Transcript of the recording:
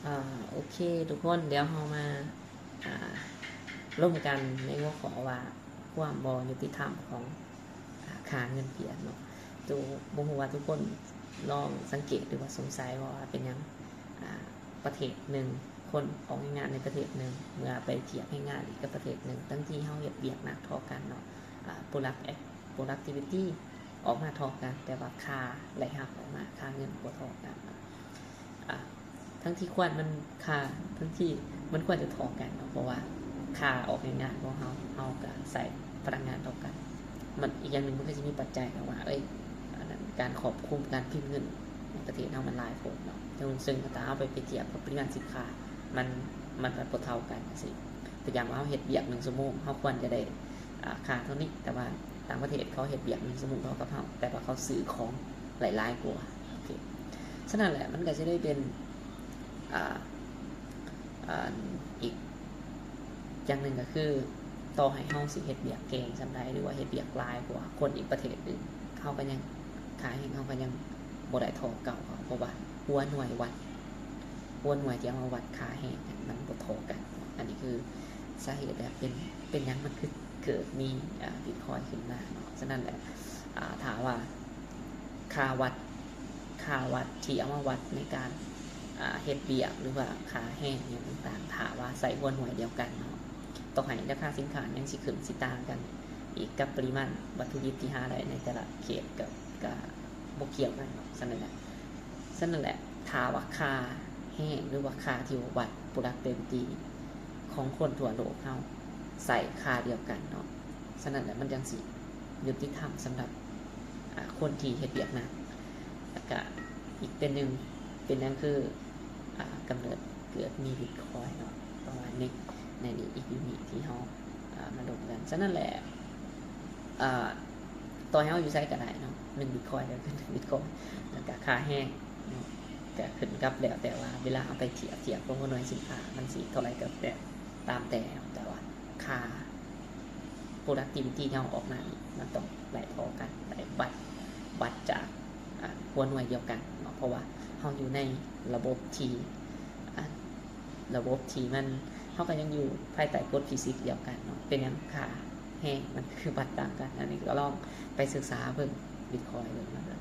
ອາ ໂອເຄທຸກຄົນ ດຽວເຮົາມາ ອາ ລົມກັນໃນຫົວຂໍ້ວ່າ ຄວາມບໍ່ຍຸຕິທຳຂອງ ອາ ຄ່າເງິນກຽດເນາະ. ໂຕ ບໍ່ຮູ້ວ່າທຸກຄົນລອງສັງເກດ ຫຼືວ່າສົງໄສບໍ່ວ່າເປັນຫຍັງ ອາ ປະເທດໜຶ່ງ ຄົນອອກແຮງງານໃນປະເທດໜຶ່ງ ເມື່ອໄປທຽບແຮງງານອີກກັບປະເທດໜຶ່ງ ທັງທີ່ເຮົາເຮັດວຽກໜັກທໍ່ກັນເນາະ ອາ ໂປຣດັກ ໂປຣດັກຕິວິຕີ ອອກມາທໍ່ກັນ ແຕ່ວ່າຄ່າລາຍຮັບອອກມາ ຄ່າເງິນບໍ່ທໍ່ກັນເນາະ. ອາ ທັງທີ່ຄວນມັນ ຄ່າ ທັງທີ່ມັນຄວນຈະທໍ່ກັນເນາະ ເພາະວ່າຄ່າອອກແຮງງານຂອງເຮົາ ເຮົາກະໃຊ້ພະນັກງານທໍ່ກັນ. ມັນ ອີກຢ່າງໜຶ່ງມັນກໍຊິມີປັດໄຈເນາະວ່າ ເອີຍ ອັນນັ້ນ ການຄວບຄຸມການພິມເງິນໃນປະເທດເຮົາມັນຫຼາຍໂພດເນາະ ເຊິ່ງ ເຊິ່ງຖ້າເຮົາໄປ ໄປທຽບກັບປະລິມານສິນຄ້າ ມັນ ມັນກໍບໍ່ເທົ່າກັນຈັ່ງຊີ້. ຕົວຢ່າງວ່າເຮົາເຮັດວຽກໜຶ່ງຊົ່ວໂມງ ເຮົາຄວນຈະໄດ້ ອາ ຄ່າເທົ່ານີ້ ແຕ່ວ່າຕ່າງປະເທດເຂົາເຮັດວຽກໜຶ່ງຊົ່ວໂມງເທົ່າກັບເຮົາ ແຕ່ວ່າເຂົາຊື້ຂອງຫຼາຍໆກວ່າ. ໂອເຄ ສະນັ້ນແຫຼະ ມັນກໍຊິໄດ້ເປັນ ອາ ອາ ອີກຢ່າງໜຶ່ງກໍຄື ຕໍ່ໃຫ້ເຮົາຊິເຮັດວຽກເກັ່ງສ່ຳໃດ ຫຼືວ່າເຮັດວຽກຫຼາຍກວ່າຄົນອີກປະເທດໜຶ່ງ ເຮົາກໍຍັງ ຄ່າແຮງເຮົາກໍຍັງບໍ່ໄດ້ທໍ່ເກົ່າເຂົາ ເພາະວ່າຫົວໜ່ວຍວັດ ຫົວໜ່ວຍທີ່ເອົາມາວັດຄ່າແຮງນັ້ນມັນບໍ່ທໍ່ກັນ. ອັນນີ້ຄືສາເຫດ ແບບເປັນ ເປັນຫຍັງມັນຄືເກີດມີ ອາ ບິດຄອຍຂຶ້ນມາເນາະ. ສະນັ້ນແຫຼະ ອາ ຖ້າວ່າຄ່າວັດ ຄ່າວັດທີ່ເອົາມາວັດໃນການ ອາ ເຮັດວຽກ ຫຼືວ່າຄ່າແຮງຫຍັງຕ່າງໆ ຖ້າວ່າໃຊ້ຫົວໜ່ວຍດຽວກັນເນາະ ຕໍ່ໃຫ້ລາຄາສິນຄ້າຍັງຊິຂຶ້ນຊິຕ່າງກັນອີກກັບປະລິມານວັດຖຸດິບທີ່ຫາໄດ້ໃນແຕ່ລະເຂດ ກໍ ກໍບໍ່ກ່ຽວກັນເນາະ. ສະນັ້ນແຫຼະ ສະນັ້ນແຫຼະ ຖ້າວ່າຄ່າແຮງ ຫຼືວ່າຄ່າທີ່ວ່າວັດ productivity ຂອງຄົນທົ່ວໂລກເຮົາໃຊ້ຄ່າດຽວກັນເນາະ ສະນັ້ນແຫຼະ ມັນຈັ່ງຊິຍຸຕິທຳສຳລັບ ອາ ຄົນທີ່ເຮັດວຽກໜັກ. ແລ້ວກະອີກເປັນໜຶ່ງ ເປັນຫຍັງຄື ອາ ກຳເນີດເກີດມີບິດຄອຍເນາະ ປະມານນີ້ ໃນນີ້ ອີກຢູ່ນີ້ທີ່ເຮົາ ອາ ມາລົມກັນ. ສະນັ້ນແຫຼະ ອາ ຕໍ່ໃຫ້ເຮົາຢູ່ໃສກໍໄດ້ເນາະ ໜຶ່ງບິດຄອຍກໍຄືໜຶ່ງບິດຄອຍ ແລ້ວກໍຄ່າແຮງເນາະ ກໍຂຶ້ນກັບແລ້ວແຕ່ວ່າເວລາເຮົາໄປທຽບ ທຽບກັບຫົວໜ່ວຍສິນຄ້າ ມັນຊິເທົ່າໃດກໍແຕ່ ຕາມແຕ່ເນາະ ແຕ່ວ່າຄ່າ productivity ທີ່ເຮົາອອກມານີ້ ມັນຕ້ອງໄດ້ທໍ່ກັນ ໄດ້ວັດ ວັດຈາກ ອາ ຫົວໜ່ວຍດຽວກັນເນາະ ເພາະວ່າເຮົາຢູ່ໃນລະບົບທີ່ ອາ ລະບົບທີ່ມັນ ເຮົາກໍຍັງຢູ່ພາຍໃຕ້ກົດຟີຊິກດຽວກັນເນາະ ເປັນຫຍັງຄ່າແຮງມັນຄືວັດຕ່າງກັນ. ອັນນີ້ກໍລອງໄປສຶກສາເບິ່ງ Bitcoin ເບິ່ງນຳກັນ